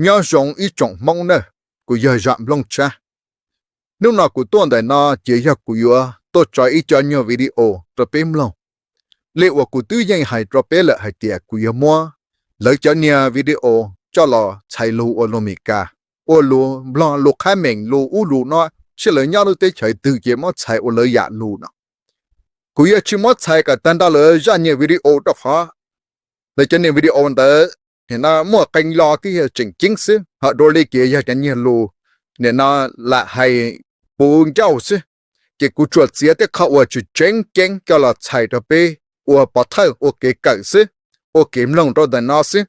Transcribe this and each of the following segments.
Nyob zoo ib tsoom Hmoob na, kuv yog Zam Nplooj Tshab. Hnub no kuv tuaj ntawm no ces yog kuv yuav tuaj tso ib cov nyuag video rau peb mloog. Li uas kuv twb yeej hais rau peb lawm hais tias kuv yuav muab lawv cov niag video coj los txhais lus ua lus Meskas, ua lus Nplog, lus qhab meem, lus ub lus no, seb lawv nyob lub teb chaws twg ces muab txhais ua lawv yam lus no. Kuv yuav tsis muab txhais kom tag nrho lawv zaj niag video rau qhov lawv cov niag video ntawd nim no muaj qee lo twb yog tseem ceeb xwb, ho dua li ces yog cov niag lus nim no lam hais puv ncauj xwb. Ces kuv tsuas txiav tej qho uas tseem tseeb ceeb coj los txhais rau peb ua pov thawj, ua kev kawm xwb, ua kev mloog rau ntawm no xwb.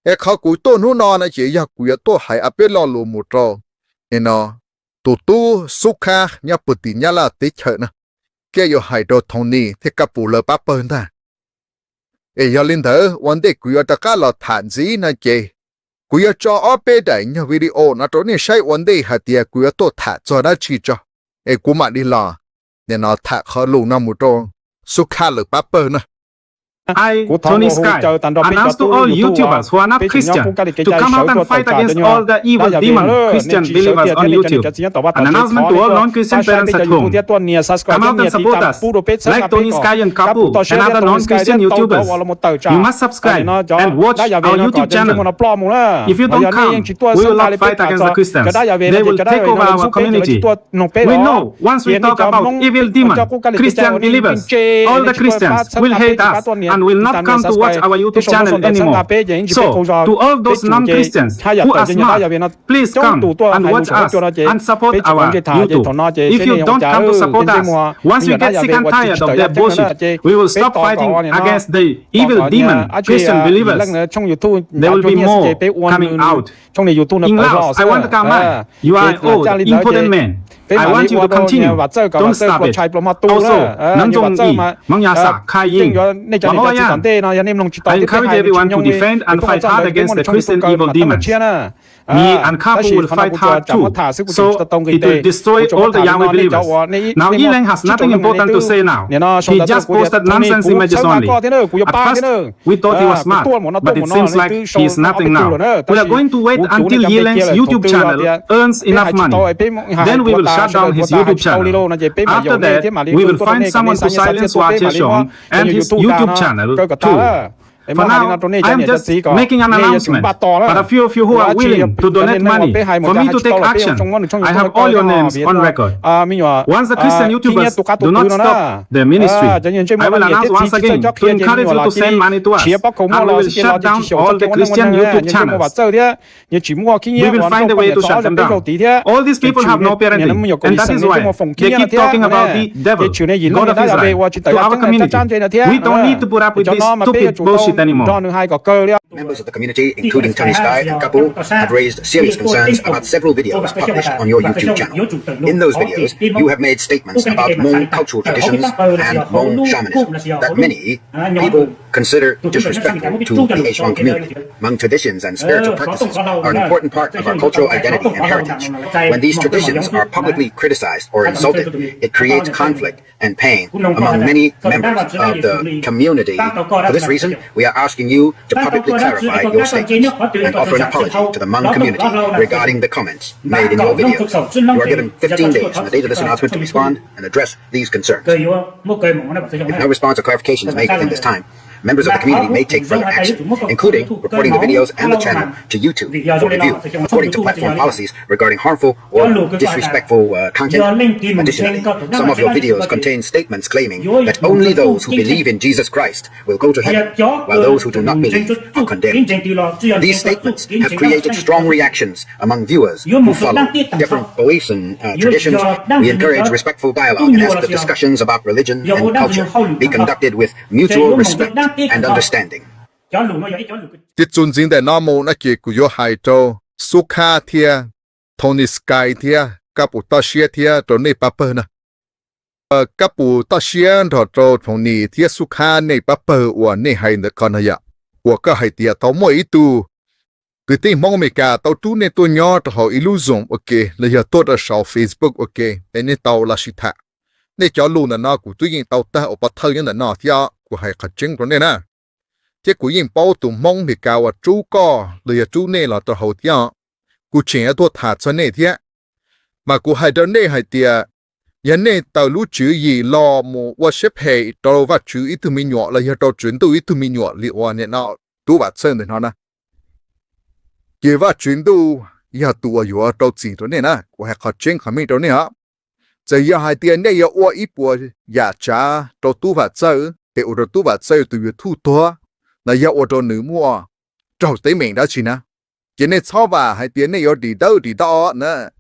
Es qhov kuv tuaj hnub no no ces yog kuv yuav tuaj hais ob peb lo lus mus rau nim no tus tub Xub Khab nyob puag tim Nyab Laj teb chaws no, thiab yuav hais rau Thoob Nis thiab Kab Pus lawv pab pawg ntag. Es yog li ntawd ua ntej kuv yuav rov qab los tham ntxiv no ces kuv yuav tso ob peb daim nyuag video no rau nej saib ua ntej hais tias kuv yuav tuaj tham txog dab tsi tso, es kuv mam li los nim no tham qhov lus no mus rau Xub Khab lawv pab pawg na. I, Tony Sky, announce to all YouTubers who are not Christian to come out and fight against all the evil demon Christian believers on YouTube. An announcement to all non-Christian parents at home. Come out and support us. Like Tony Sky and Kapu and other non-Christian YouTubers, you must subscribe and watch our YouTube channel. If you don't come, we will not fight against the Christians. They will take over our community. We know once we talk about evil demon, Christian believers, all the Christians will hate us and will not come to watch our YouTube channel anymore. So, to all those non-Christians who are smart, please come and watch us and support our YouTube. If you don't come to support us, once we get sick and tired of their bullshit, we will stop fighting against the evil demon Christian believers. There will be more coming out. Enough, I want to come out. You are an old, important man. I want you to continue. Don't stop it. Also, Nam Zong Yi, Mangnya Sa, Khai Ying, Wang Oya, I encourage everyone to defend and fight hard against the Christian evil demons. Me and Kapu will fight hard too, so it will destroy all the Yahweh believers. Now Yilan has nothing important to say now. He just posted nonsense images only. At first, we thought he was smart, but it seems like he is nothing now. We are going to wait until Yilan's YouTube channel earns enough money. Then we will shut down his YouTube channel. After that, we will find someone to silence Wa Tia Shong and his YouTube channel too. For now, I am just making an announcement, but a few of you who are willing to donate money for me to take action, I have all your names on record. Once the Christian YouTubers do not stop their ministry, I will announce once again to encourage you to send money to us, and we will shut down all the Christian YouTube channels. We will find a way to shut them down. All these people have no parenting, and that is why they keep talking about the devil, God of Israel, to our community. We don't need to put up with this stupid bullshit anymore. Members of the community, including Tony Sky and Kapu, have raised serious concerns about several videos published on your YouTube channel. In those videos, you have made statements about Hmong cultural traditions and Hmong shamanism that many people consider disrespectful to the H Mon community. Hmong traditions and spiritual practices are an important part of our cultural identity and heritage. When these traditions are publicly criticized or insulted, it creates conflict and pain among many members of the community. For this reason, we are asking you to publicly clarify your statements and offer an apology to the Hmong community regarding the comments made in your videos. You are given fifteen days from the date of this announcement to respond and address these concerns. If no response or clarification is made within this time, members of the community may take further action, including reporting the videos and the channel to YouTube for review, according to platform policies regarding harmful or disrespectful uh, content. Additionally, some of your videos contain statements claiming that only those who believe in Jesus Christ will go to heaven, while those who do not believe are condemned. These statements have created strong reactions among viewers who follow different beliefs and uh, traditions. We encourage respectful dialogue and ask that discussions about religion and culture be conducted with mutual respect and understanding. Ces txuas ntxiv ntawm no mus no ces kuv yuav hais rau Xub Khab thiab Tony Sky thiab Kab Pus Toj Siab thiab rau nej pab pawg na. Kab Pus Toj Siab nrog rau Tony thiab Xub Khab nej pab pawg uas nej hais ntawm qhov no yom, uas koj hais tias tau muaj ib tug kwv tij Hmoob Amelikas tau rub nej tuaj nyob rau hauv ib lub Zoom ua ke los yog tuaj rau saum Facebook ua ke es nej tau los sib tham. Nej cov lus ntawm no kuv twb yeej tau tag ua pov thawj nyob ntawm no thiab kuv hais qhov tseeb rau nej na. thiab kuv yeej paub tus Hmoob Meskas uas rub koj los yog rub nej los rau hauv thiab. Kuv tseem yuav tuaj tham txog nej thiab, mas kuv hais rau nej hais tias yog nej tawm lub tswv yim los mus ua siab phem rau Vajtswv ib tug me nyuam los yog rau tswv ntuj ib tug me nyuam li uas nim no Tub Vam Txawj ntawm no na, ces Vajtswv ntuj yog tus uas yuav rau txim rau nej na. Kuv hais qhov tseeb qhov meej rau nej os. Txawm yog hais tias nej yuav ua ib puas yam tsav rau Tub Vam Txawj es ua rau Tub Vam Txawj tus YouTube tuag, los yog ua rau nws muaj raug teeb meem dab tsi na, ces nej txhob vam hais tias nej yuav dim dawb dim do na.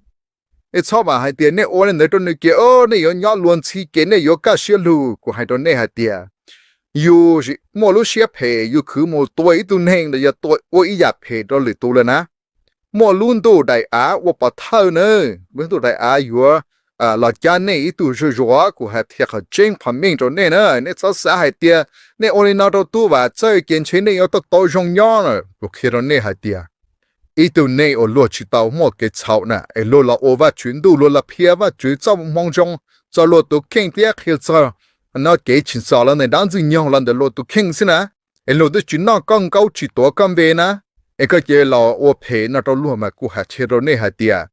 Nej txhob vam hais tias nej ua li ntawd rau nws ces nej yuav nyob luag ntxhi ces nej yuav kaj siab lug. Kuv hais rau nej hais tias yus muaj lub siab phem yus khwv mus tua ib tug neeg los yog ua ib yam phem rau lwm tus lawm na, muaj lub ntuj daim av ua pov thawj na, lub ntuj daim av yuav los cab nej ib tug zuj zus. Kuv hais qhia qhov tseeb qhov meej rau nej na, nej txhob xav hais tias nej ua li no rau Tub Vam Txawj ces ntshe nej yuav tau tau zoo nyob na. Kuv qhia rau nej hais tias ib tug neeg uas luag tsis tau muaj kev txhaum na es luag los ua Vajtswv ntuj, luag los qhia Vajtswv txoj moo zoo txog luag tus kheej thiab qhia txog no kev tsim txom los ntawm dab Ntxwg Nyoog los ntawm luag tus kheej xwb na, es luag twb tsis noj koj nkaub tsis tuav koj npe na, es koj cia li los ua phem no rau luag. Mas kuv hais qhia rau nej hais tias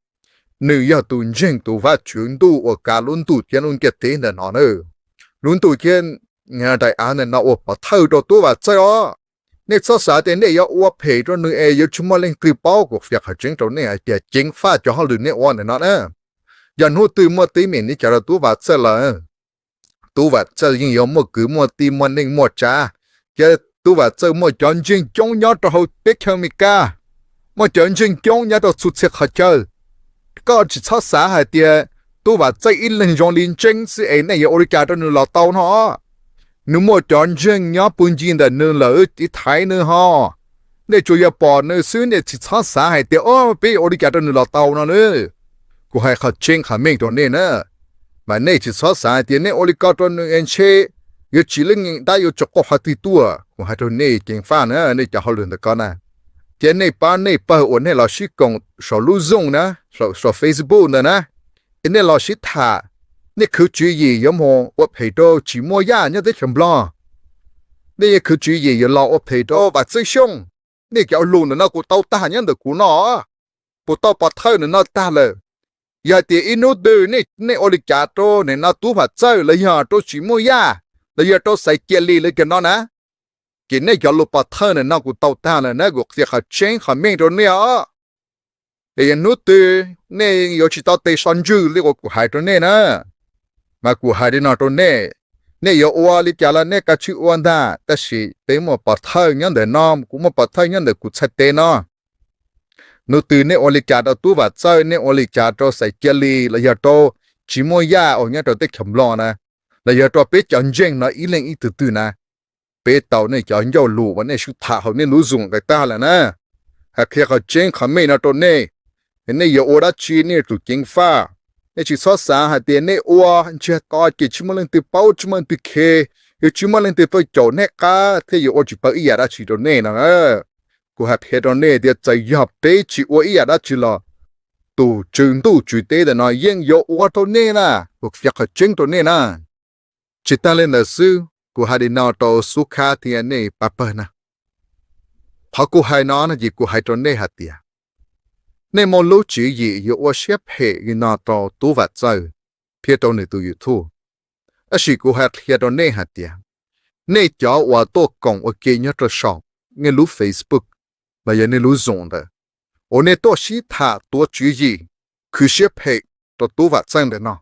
nws yog tus ntseeg tus Vajtswv ntuj uas kav lub ntuj thiab lub ntiaj teb ntawm no na. Lub ntuj thiab daim av ntawm no ua pov thawj rau Tub Vam Txawj os. Nej txhob xav tias nej yuav ua phem rau nws es yuav tsis muaj leej twg paub. Kuv qhia qhov tseeb rau nej hais tias ceev faj cov hauj lwm nej ua ntawm no na. Yog hnub twg muaj teeb meem li cas rau Tub Vam Txawj lawm, Tub Vam Txawj yeej yuav muaj kwv muaj tij muaj neej muaj tsav, thiab Tub Vam Txawj muaj cov ntseeg coob nyob rau hauv teb chaws Amelikas, muaj cov ntseeg coob nyob rau txhua txhia qhov chaw. Koj tsis txhob xav hais tias Tub Vam Txawj ib leeg zoo li ntseeb xwb es nej yuav ua li cas rau nws los tau no. Nws muaj cov ntseeg nyob pw ncig ntawm nws lawm tiv thaiv nws ho. Nej tsuas yog pom nws xwb, nej tsis txhob xav hais tias o peb yuav ua li cas rau nws los tau no na. Kuv hais qhov tseeb qhov meej rau nej na, mas nej tsis txhob xav hais tias nej ua li ko rau nws es ntshe yuav tsis leej dab yuav tsis quaj qhov twg tuaj. Kuv hais rau nej ceev faj na, nej cov hauj lwm ntawm ko na, thiab nej pab nej pawg uas nej los sib koom saum lub Zoom na, saum Facebook ntawd na, es nej los sib tham, nej khwv tswv yim yuav mus ua phem rau Tsis Muaj Yaj nyob teb chaws Nplog, nej yuav khwv tswv yim yuav los ua phem rau Vam Txawj Xyooj. Nej cov lus ntawm no kuv tau tag nyob ntawm kuv no, kuv tau pov thawj ntawm no tag lawm. Yog hais tias ib hnub twg nej ua li cas rau nim no Tub Vam Txawj los yog rau Tsis Muaj Yaj los yog rau Xaiv Cia Lis li cas no na, ces nej cov lus pov thawj ntawm no kuv tau tag lawm na, kuv qhia qhov tseeb qhov meej rau nej os. Es yog hnub twg nej yuav tsis tau tes so ntswg li uas kuv hais rau nej na, mas kuv hais li no rau nej, nej yuav ua li cas los nej kav tsij ua ntag, tab sis peb muaj pov thawj nyob ntawm no, kuv muaj pov thawj nyob ntawm kuv txhais tes no. Hnub twg nej ua li cas rau Tub Vam Txawj, nej ua li cas rau Xaiv Cia Lis los yog rau Tsis Muaj Yaj uas nyob rau teb chaws Nplog na, los yog rau peb cov ntseeg no ib leeg ib tug twg na, peb tau nej cov ncauj lus uas nej sib tham hauv nej lub Zoom ntawd tag lawm na. Hais qhia qhov tseeb qhov meej no rau nej, nej yuav ua dab tsi nej yuav tsum ceev faj. Nej tsis txhob xav hais tias nej ua ntsiag to ces tsis muaj leej twg paub tsis muaj leej twg khe, yuav tsis muaj leej twg tuaj caum nej qab thiab yuav ua tsis pawg ib yam dab tsi rau nej no. Kuv hais qhia rau nej tias txawm yog peb tsis ua ib yam dab tsi los tus tswv ntuj tswv teb ntawm no yeej yuav ua rau nej na, kuv qhia qhov tseeb rau nej na. Tsis tag li ntawd xwb, kuv hais li no rau Xub Khab thiab nej pab pawg na. Qhov kuv hais no no ces kuv hais rau nej hais tias nej muaj lub tswv yim yuav ua siab phem li no rau Tub Vam Txawj thiab rau nws tus YouTube. Tab sis kuv hais qhia rau nej hais tias nej cov uas tuaj koom ua ke nyob rau saum nej lub Facebook los yog nej lub Zoom ntawd, uas nej tuaj sib tham tuav tswv yim khwv siab phem rau Tub Vam Txawj ntawm no,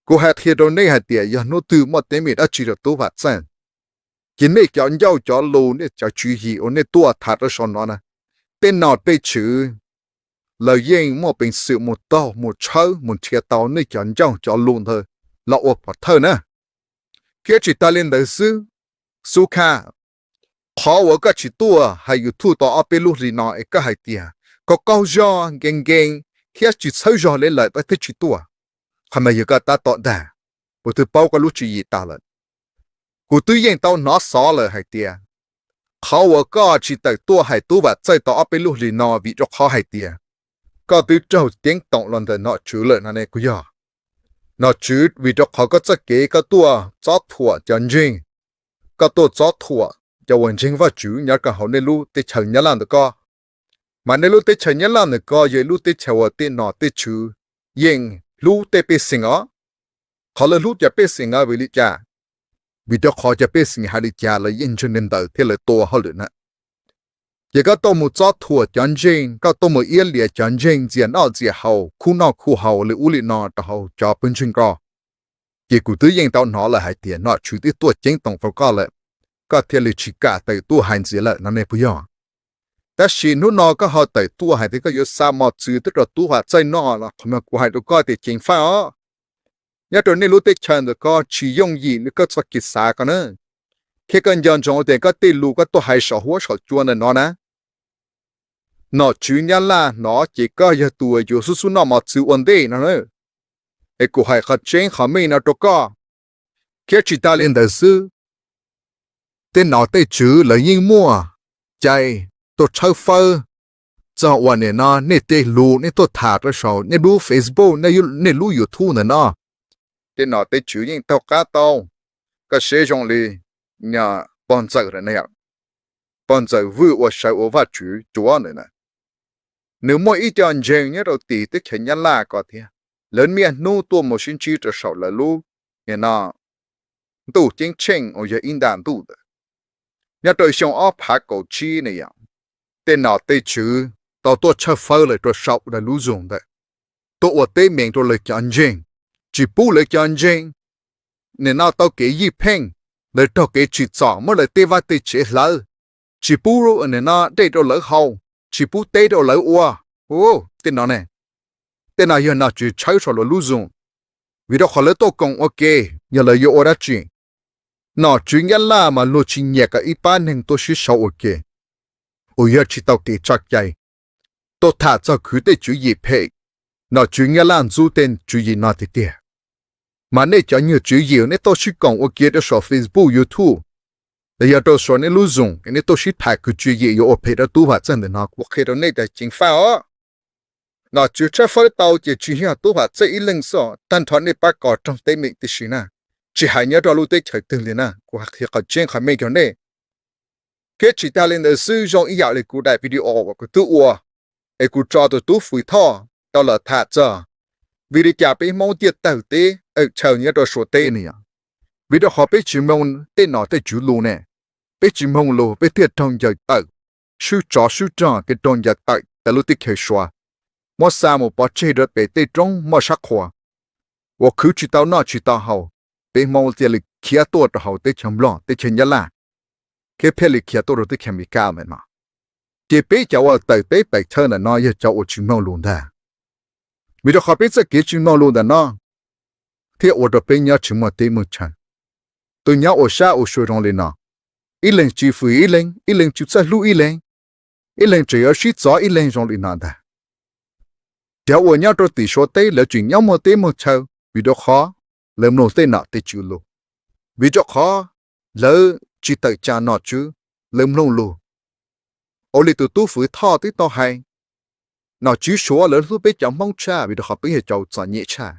kuv hais qhia rau nej hais tias yog hnub twg muaj teeb meem dab tsi rau Tub Vam Txawj, ces nej cov ncauj cov lus nej cov tswv yim uas nej tuaj tham rau saum no na, tej nom tej tswv lawv yeej muaj peev xwm mus taug mus tshawb mus nrhiav tau nej cov ncauj cov lus ntawd los ua pov thawj na. Thiab tsis tas li ntawd xwb, Xub Khab, qhov uas koj tsis tuaj hais YouTube tau ob peb lub hlis no es koj hais tias koj qaug zog nkees nkees thiab tsis txhawb zog li lawm koj thiaj tsis tuaj, qhov mas yog koj tab tom dag, kuv twb paub koj lub tswv yim tas lawm. Kuv twb yeej tau hnov xov lawm hais tias qhov uas koj tsis tawm tuaj hais Tub Vam Txawj tau ob peb lub hlis no vim rau qhov hais tias koj twb raug ceeb toom los ntawm nom tswv lawm no ne kuv yog. Nom tswv vim rau qhov koj txoj kev koj tuaj txob thuam cov ntseeg, koj tuaj txob thuam cov uas ntseeg Vajtswv nyob rau hauv nej lub teb chaws Nyab Laj ntawm ko. Mas nej lub teb chaws Nyab Laj ntawm ko yog ib lub teb chaws uas tej nom tej tswv yeej hlub tej pej xeem os. Qhov lawv hlub cov pej xeem no vim li cas? Vim rau qhov cov pej xeem hais li cas lawv yeej ntseeg li ntawd thiab lawv tua hauj lwm na. Ces koj tuaj mus txob thuam cov ntseeg, koj tuaj mus iab liam cov ntseeg, ntxias noj ntxias haus, khuj noj khuj haus li ub li no rau hauv cov pawg ntseeg ko, ces kuv twb yeej tau hnov lawm hais tias nom tswv twb tuaj ceeb toom rau koj lawm, koj thiaj li tsis kam tawm tuaj hais ntxiv lawm no ne puas yog? Tab sis hnub no koj ho tawm tuaj hais tias koj yuav xa mos txwv tuaj rau tub Vam Txawj noj los qhov no kuv hais rau koj tias ceev faj os. Nyob rau nej lub teb chaws ntawm ko tsis yooj yim li koj txoj kev xav ko na. Thiab koj nco ntsoov tias koj tej lus koj tuaj hais saum huab saum cua ntawm no na, nom tswv Nyab Laj hnov ces koj yog tus uas yuav xub xub noj mos txwv ua ntej no na. Es kuv hais qhov tseeb qhov meej no rau koj. Thiab tsis tas li ntawd xwb, tej nom tej tswv lawv yeej muaj cai tuaj tshawb fawb txog uas nim no nej tej lus nej tuaj tham rau saum nej lub Facebook, nej lub YouTube ntawm no. Tej nom tej tswv yeej taug qab tau, koj saib zoo li pog ntxawm, pog ntxawm Vwj uas sawv ua Vajtswv cuav ntawm na, nws muaj ib co ntseeg nyob rau tim teb chaws Nyab Laj ko thiab, lawv niaj hnub tuaj mus sib ntsib rau saum lawv lub, nim no, ntuj ceeb tsheej uas yog ib nta ntuj ntawd, nyob rau xyoo ob phav kaum tsib ne yom, tej nom tej tswv tau tuaj tshawb fawb lawm rau saum lawv lub zos ntawd, tuaj ua teeb meem rau lawv cov ntseeg, tsis pub lawv cov ntseeg nim no tau kev yij pheej, lawv raug kev tsim txom muab lawv tej vaj tej tsev hlawv, tsis pub nim no dej rau lawv haus, tsis pub teb rau lawv ua. Tej no ne, tej no yog nom tswv tshawb saum lawv lub zos, vim rau qhov lawv tuaj koom ua ke, yog lawv yuav ua dab tsi? Nom tswv Nyab Laj mas luag tsis nyiam kom ib pab neeg tuaj sib sau ua ke uas yog tsis tau kev tso cai, tuaj tham txog khwv tej tswv yim phem. Nom tswv Nyab Laj ntxub tej tswv yim no tiag tiag. Mas nej cov nyuag tswv yim nej tuaj sib koom ua ke rau saum Facebook, YouTube, los yog rau saum nej lub zos nej tuaj sib tham khwv tswv yim yuav ua phem rau tub Vam Txawj ntawm no, kuv qhia rau nej tias ceev faj os. Nom tswv tshawb fawb tau ces tsis yog tub Vam Txawj ib leeg xwb, tag nrho nej pab kom raug teeb meem tib si na, tsis hais nyob rau lub teb chaws twg li na, kuv qhia qhov tseeb qhov meej rau nej. Thiab tsis tas li ntawd xwb, zoo ib yam li kuv daim video uas kuv twb ua, es kuv tso tus tub Fwm Thoj tau los tham txog vim li cas peb Hmoob thiaj tawg teb tawg chaw nyob rau Suav teb ne yom. Vim rau qhov peb tsis mloog tej nom tej tswv lus ne, peb tsis mloog lus peb thiaj raug ncaws tawm, swb tsov swb rog, kev raug ncaws tawm tau lub teb chaws Suav, muab xa mus pov tseg rau pem tej roob moj sab qhua, uas khwv tsis tau noj tsis tau haus, peb Hmoob thiaj li khiav tuaj rau hauv teb chaws Nplog teb chaws Nyab Laj, thiab pheej li khiav tuaj rau teb chaws Amelikas ntawm no. Ces peb cov uas tawm teb tawm chaw ntawm no yog cov uas tsis mloog lus ntag. Vim rau qhov peb txoj kev tsis mloog lus ntawm no thiaj ua rau peb nyob tsis muaj teb muaj chaw. Tus nyob ua sab ua sua zoo li no, ib leeg tsis fwm ib leeg, ib leeg tsis txawj hlub ib leeg, ib leeg tseem yuav sib txov ib leeg zoo li no ntag. Cov uas nyob rau tim Suav teb lawv tseem nyob muaj teb muaj chaw, vim rau qhov lawv mloog tej nom tej tswv lus, vim rau qhov lawv tsis tawm tsam nom tswv, lawv mloog lus. Ua li tus tub Fwm Thoj twb tau hais, nom tswv Suav lawv hlub peb cov Hmoob tshaj vim rau qhov peb yog cov txom nyem tshaj.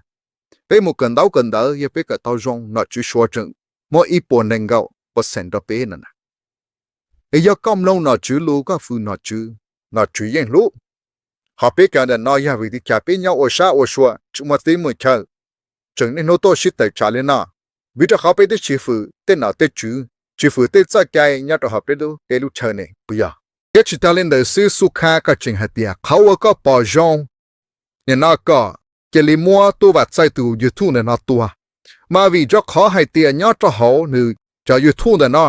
Peb mus kawm ntaub kawm ntawv yog peb kawm tau zoo, nom tswv Suav tseem muab ib puas nees nkaum percent rau peb no na. Es yog koj mloog nom tswv lus, koj fwm nom tswv, nom tswv yeej hlub. Ho peb cov ntawm no yog vim li cas peb nyob ua sab ua sua tsis muaj teb muaj chaw, tseem niaj hnub tuaj sib tawm tsam li no? Vim rau qhov peb twb tsis fwm tej nom tej tswv, tsis fwm tej txoj cai nyob rau hauv peb lub teb lub chaw ne puas yog? Thiab tsis tas li ntawd xwb, Xub Khab, koj tseem hais tias qhov uas koj pom zoo nim no kom cia li muab tub Vam Txawj tus YouTube ntawm no tua, mas vim rau qhov hais tias nyob rau hauv nws cov YouTube ntawm no,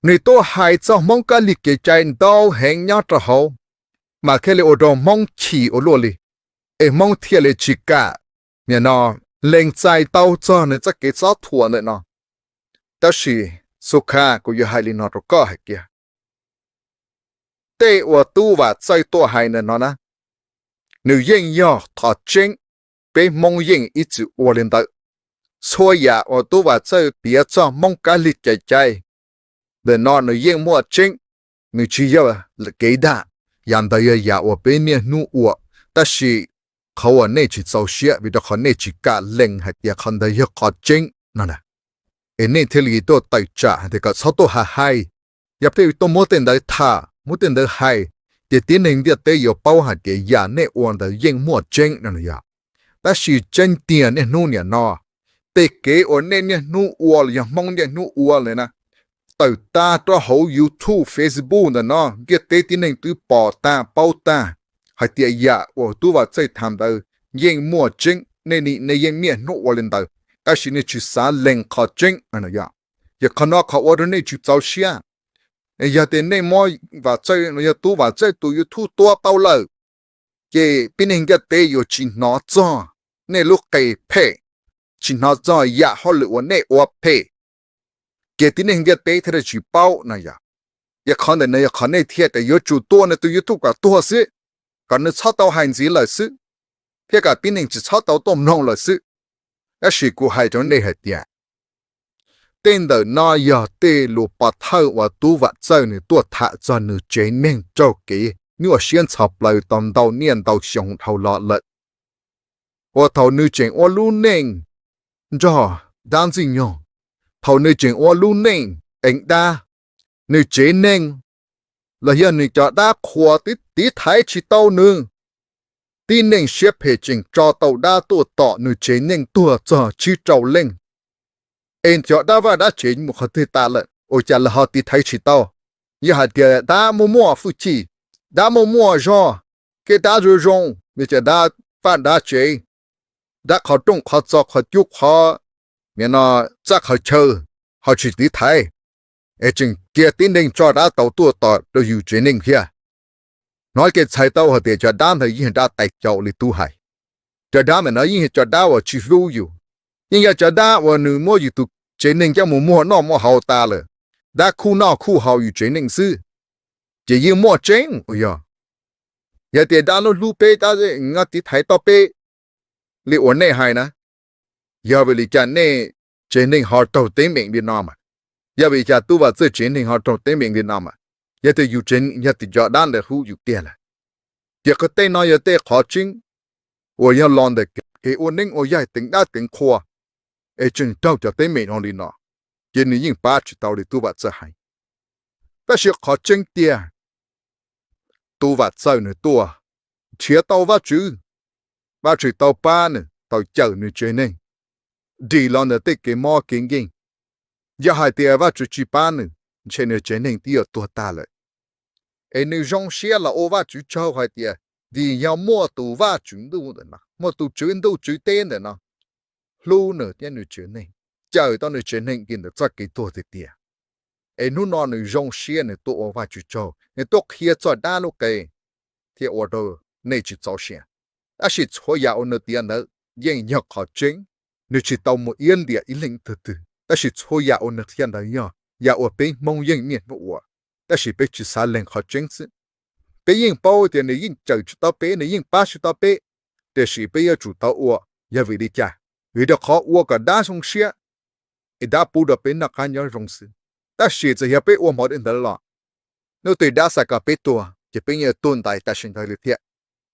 nws tuaj hais txog Hmoob kab lig kev cai ntau heev nyob rau hauv, mas thiaj li ua rau Hmoob chim ua luaj li, es Hmoob thiaj li tsis kam nim no lees txais tau txog nws txoj kev txob thuam ntawm no. Tab sis Xub Khab, kuv yuav hais li no rau koj hais tias tej uas tub Vam Txawj tuaj hais ntawm no na, nws yeej yog qhov tseeb, peb Hmoob yeej ib txwm ua li ntawd. Txhua yam uas tub Vam Txawj piav txog Hmoob kab lig kev cai ntawm no nws yeej muaj tseeb, nws tsis yog kev dag, yam ntawd yog yam uas peb niaj hnub ua, tab sis qhov uas nej tsis txaus siab vim rau qhov nej tsis kam lees hais tias qhov ntawd yog qhov tseeb no na, es nej thiaj li tuaj tawm tsam hais tias kom txhob tuaj hais hais, Yog peb tuaj muab tej ntawd tham, muab tej ntawd hais, ces tib neeg ntiaj teb yuav paub hais tias yam nej ua ntawd yeej muaj tseeb no yog. Tab sis tseeb tiag niaj hnub niam no, tej kev uas nej niaj hnub ua los yog Hmoob niaj hnub ua lawm na, tawm tag rau hauv YouTube, Facebook ntawm no, ntiaj teb tib neeg twb pom tag paub tag hais tias yam uas Tub Vam Txawj tham ntawd yeej muaj tseeb, nej yeej niaj hnub ua li ntawd, tab sis nej tsis xav lees qhov tseeb no yog. Ces qhov no qhov ua rau nej tsis txaus siab. Yog tias nej muab Vam Txawj, yog Tub Vam Txawj tus YouTube tua tau lawm, ces tib neeg ntiaj teb yuav tsis hnov txog nej lub qe phem, tsis hnov txog yam hauj lwm uas nej ua phem, ces tib neeg ntiaj teb thiaj li tsis paub no yog. Yog qhov ntawm no yog qhov nej thiaj tias yuav tsum tua nws tus YouTube kom tuag xwb, kom nws txhob tau hais ntxiv lawm xwb, thiab kom tib neeg tsis txhob tau tuaj mloog lawm xwb. Tab sis kuv hais rau nej hais tias tej ntawm no yog tej lus pov thawj uas Tub Vam Txawj nws tuaj tham txog nws tsev neeg raug kev nyuaj siab ntxhov plawv tau ntau niaj ntau xyoo dhau los lawm, uas thaum nws tseem ua lub neej nrog dab Ntxwg Nyoog, thaum nws tseem ua lub neej eev dab, nws tsev neeg los yog nws cov dab qhuas tiv thaiv tsis tau nws. Tib neeg siab phem tseem tso tau dab tuaj tom nws tsev neeg tuag txog tsib rau leej, es cov dab vaj dab tsev mus qhov twg tas lawm, ua cas lawv ho tiv thaiv tsis tau? Yog hais tias dab muaj muaj hwj chim, dab muaj muaj zog, kev dab zoo zoo, vim tias dab vaj dab tsev, dab qhov rooj qhov txos qhov cub qhov, no, txaj qhov chaw ho tsis tiv thaiv, es tseem cia tib neeg tso dab tau tuaj tom rau yus tsev neeg thiab. Hnov kev txhais tau hais tias cov dab ntawd yeej yog dab tais caus li Tub hais. Cov dab ntawm no yeej yog cov dab uas tsis hlub yus, yeej yog cov dab uas nws muab yus tus tsev neeg coj mus muag noj muag haus tas lawm, dab khuj noj khuj haus yus tsev neeg xwb, ces yeej muaj tseeb uas yog. Yog tias dab lub hlub peb, dab tiv thaiv tau peb li uas nej hais na, yog vim li cas nej tsev neeg ho raug teeb meem li no mas? Yog vim li cas Tub Vam Txawj tsev neeg ho raug teeb meem li no mas? Yog tias yus tsev, yog tias cov dab ntawd hlub yus tiag lawm, ces qhov tej no yog tej qhov tseeb uas yog los ntawm kev ua neeb ua yaig teev dab teev qhua, es tseem raug cov teeb meem no li no, ces nws yeej pab tsis tau li Tub Vam Txawj hais. Tab sis qhov tseeb tiag, Tub Vam Txawj nws tuaj nrhiav tau Vajtswv, Vajtswv tau pab nws tau cawm nws tsev neeg dim los ntawm tej kev mob kev nkeeg. Yog hais tias Vajtswv tsis pab nws, ntshe nws tsev neeg twb yuav tuag tag lawm. Es nws zoo siab los ua Vajtswv tsaug hais tias vim yog muaj tus Vajtswv ntuj ntawm no, muaj tus Tswv ntuj Tswv teb ntawm no hlub nws thiab nws tsev neeg, cawm tau nws tsev neeg dim ntawm txoj kev tuag tiag tiag. Es hnub no nws zoo siab nws tuaj ua Vajtswv tsaug, nws tuaj qhia txog dab lub qe, thiaj ua rau nej tsis txaus siab. Tab sis txhua yam uas nws tiav ntawd yeej yog qhov tseeb, nws tsis tau mus iab ntiam ib leej twg twg, tab sis txhua yam uas nws qhia ntawd yog yam uas peb Hmoob yeej niaj hnub ua, tab sis peb tsis xav lees qhov tseeb xwb. Peb yeej paub tias nws yeej cawm tsis tau peb, nws yeej pab tsis tau peb, tiam sis peb yuav tsum tau ua. Yog vim li cas? Vim rau qhov ua kom dab zoo siab, es dab pub rau peb noj qab nyob zoo xwb. Tab sis txawm yog peb ua hmo li ntawd los, hnub twg dab xav kom peb tuag ces peb yuav tuag ntais tam sim ntawd li thiab.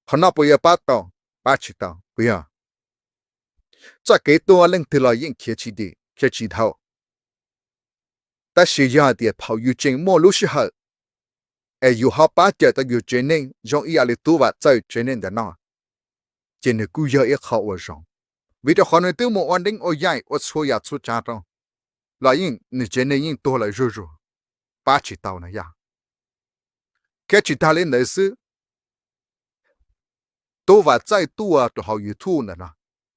Qhov no puas yuav pab tau? Pab tsis tau, puas yog? Txoj kev tuag leej twg los yeej khiav tsis dim, khiav tsis dhau. Tab sis yog hais tias thaum yus tseem muaj lub sij hawm, es yus ho pab cawm tau yus tsev neeg zoo ib yam li Tub Vam Txawj tsev neeg ntawm no, ces nws kuj yog ib qho uas zoo, vim rau qhov nws twb mus ua neeb ua yaig ua txhua yam txhua tsav rau, los yeej nws tsev neeg yeej tuag lawm zuj zus, pab tsis tau na yog. Thiab tsis tag li ntawd xwb, Tub Vam Txawj tuaj rau hauv YouTube ntawm no,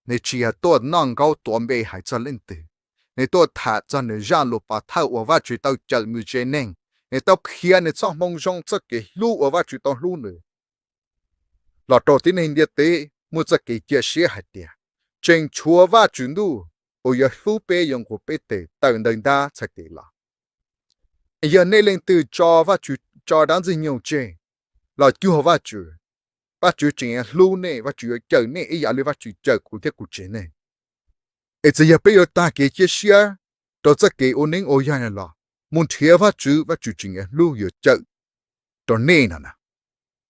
nws tsis yog tuaj noj nkaub tuav npe hais txog leej twg, nws tuaj tham txog nws zaj lus pov thawj uas Vajtswv tau cawm nws tsev neeg, nws tau qhia nws txoj hmoo zoo txoj kev hlub uas Vajtswv tau hlub nws, los rau tib neeg ntiaj teb muaj txoj kev cia siab hais tias tseem tshuav Vajtswv ntuj uas yuav hlub peb, yuav nqus peb tes tawm ntawm dab txhais tes los. Yog nej leej twg tso Vajtswv, tso dab Ntxwg Nyoog tseg los cuag Vajtswv, Vajtswv tseem yuav hlub nej, Vajtswv yuav cawm nej ib yam li Vajtswv cawm kuv thiab kuv tsev neeg. Es txawm yog peb yuav tag kev cia siab rau txoj kev ua neeb ua yaig no los mus nrhiav Vajtswv, Vajtswv tseem yuav hlub yuav cawm rau nej no na.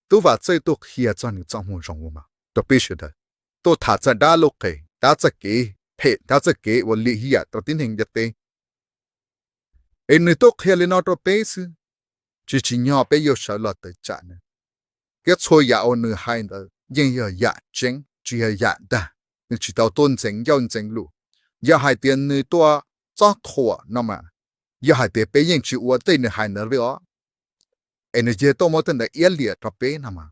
Tub Vam Txawj tuaj qhia txog nws txoj hmoo zoo rau peb sawv daws, tuaj tham txog dab lub qe, dab txoj kev phem, dab txoj kev ua lim hiam rau tib neeg ntiaj teb. Es nws tuaj qhia li no rau peb xwb, tsis tsim nyog peb yuav sawv los tawm tsam nws. Thiab txhua yam uas nws hais ntawd yeej yog yam tseeb, tsis yog yam dag, nws tsis tau tuaj ntxeev ncauj ntxeev lus. Yog hais tias nws tuaj txob thuam no mas, yog hais tias peb yeej tsis ua tej nws hais ntawd li os, es nws cia tuaj muab tej ntawd iab liam rau peb no mas,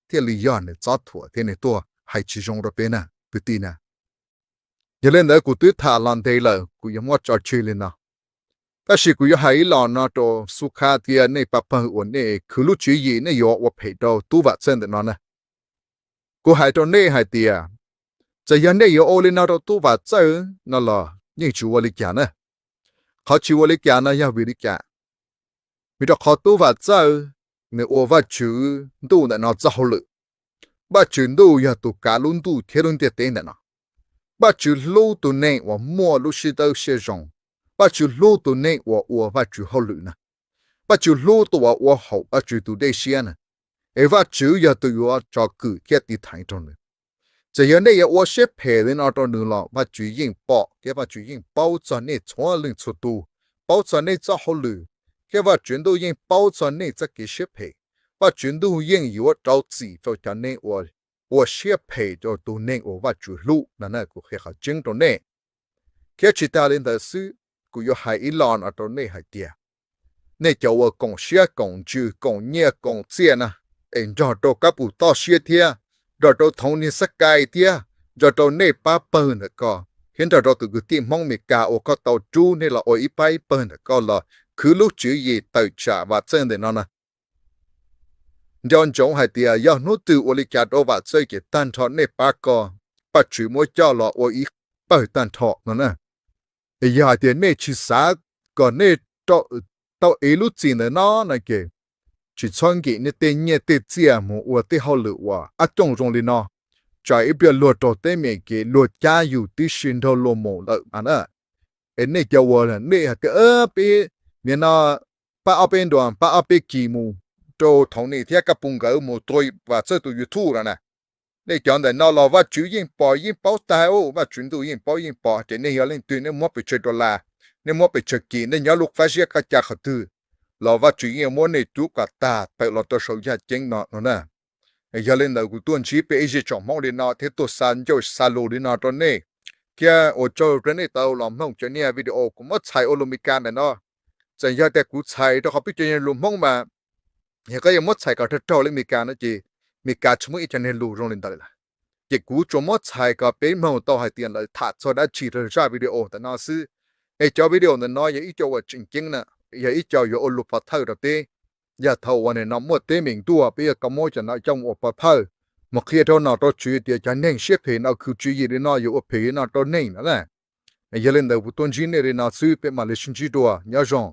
thiaj li yog nws txob thuam thiab nws tuaj hais tsis zoo rau peb na kwv tij na. Yog li ntawd kuv twb tham los ntev lawm, kuv yuav muab tso tseg li no. Tab sis kuv yuav hais ib los no rau Xub Khab thiab nej pab pawg uas nej khwv lub tswv yim nej yuav ua phem rau tub Vam Txawj ntawm no na. Kuv hais rau nej hais tias, txawm yog nej yuav ua li no rau tub Vam Txawj no los yeej tsis ua li cas na. Qhov tsis ua li cas no yog vim li cas? Vim rau qhov tub Vam Txawj nws ua Vajtswv ntuj ntawm no txoj hauj lwm. Vajtswv ntuj yog tus kav lub ntuj thiab lub ntiaj teb ntawm no. Vajtswv hlub tus neeg uas muaj lub siab dawb siab zoo. Vajtswv hlub tus neeg uas ua Vajtswv hauj lwm na. Vajtswv hlub tus uas ua haum Vajtswv tus dej siab na. Es Vajtswv yog tus yuav tso kwm thiab tiv thaiv rau nws. Txawm yog nej yuav ua siab phem li no rau nws los Vajtswv yeej pom thiab Vajtswv yeej paub txog nej txhua leej txhua tus, paub txog nej txoj hauj lwm, thiab Vajtswv ntuj yeej paub txog nej txoj kev siab phem. Vajtswv ntuj yeej yuav rau txim rau cov neeg uas ua siab phem rau tus neeg uas Vajtswv hlub no na. Kuv qhia qhov tseeb rau nej. Thiab tsis tas li ntawd xwb, kuv yuav hais ib los no rau nej hais tias, nej cov uas koom siab koom ntsws koom nyiaj koom txiaj na, es nrog rau kab pus toj siab thiab nrog rau Tony Stark thiab nrog rau nej pab pawg ntawm ko thiab nrog rau tus kwv tij Hmoob Mes Kas uas koj tau rub nej los ua ib pab ib pawg ntawm ko los khwv lub tswv yim tawm tsam Vam Txawj ntawm no na. Nco ntsoov hais tias yog hnub twg ua li cas rau Vam Txawj ces tag nrho nej pab ko, Vajtswv muab coj los ua ib pawg tag nrho no na. Yog hais tias nej tsis xav kom nej tau ev lub txim ntawm no no ces tsis txhob nkim nej tej nyiaj tej txiaj mus ua tej hauj lwm uas ab cooj zoo li no, tsam ib pliag luag raug teeb meem ces luag cab yus tib si nrog luag mus lawm mas na. Es nej cov uas nej hais tias peb nim no pab ob peb nruas pab ob peb kis mus rau Tony thiab kab pus nkawd mus tua Vam Txawj tus YouTube no na, nej cov ntawm no los Vajtswv yeej pom yeej paub tag, Vajtswv ntuj yeej paub yeej pom ces nej yog leej twg, nej muab pes tsawg dollar, nej muab pes tsawg kis, nej nyob lub qab zib qab ca qhov twg los Vajtswv yeej muab nej rub kom tag tawm los rau saum yaj ceeb no no na. Yog li ntawd kuv tuaj ntsib peb ib zej tsoom Hmoob li no thiab tuaj xa ncauj xa lus li no rau nej, thiab ua tsaug rau nej tau los mloog cov niag video kuv muab txhais ua lus Mes Kas ntawm no. Txawm yog tias kuv txhais rau qhov peb cov niag lus Hmoob mas, yog koj yuav muab txhais kom raug raug li Mes Kas no ces Mes Kas tsis muaj ib co niag lus zoo li ntawd lawm. Ces kuv tsuas muab txhais kom peb mloog tau hais tias lawv tham txog dab tsi rau zaj video ntawm no xwb. Es cov video ntawm no yog ib co uas tseem ceeb na, yog ib co yuav ua lus pov thawj rau peb. Yog thaum uas nim no muaj teeb meem tuaj peb yuav tau muab cov no coj mus ua pov thawj, mus qhia rau nom rau tswv tias cov neeg siab phem no khwv tswv yim li no yuav ua phem li no rau neeg no na. Yog li ntawd kuv tuaj ntsib nej li no xwb, peb mam li sib ntsib dua, nyob zoo.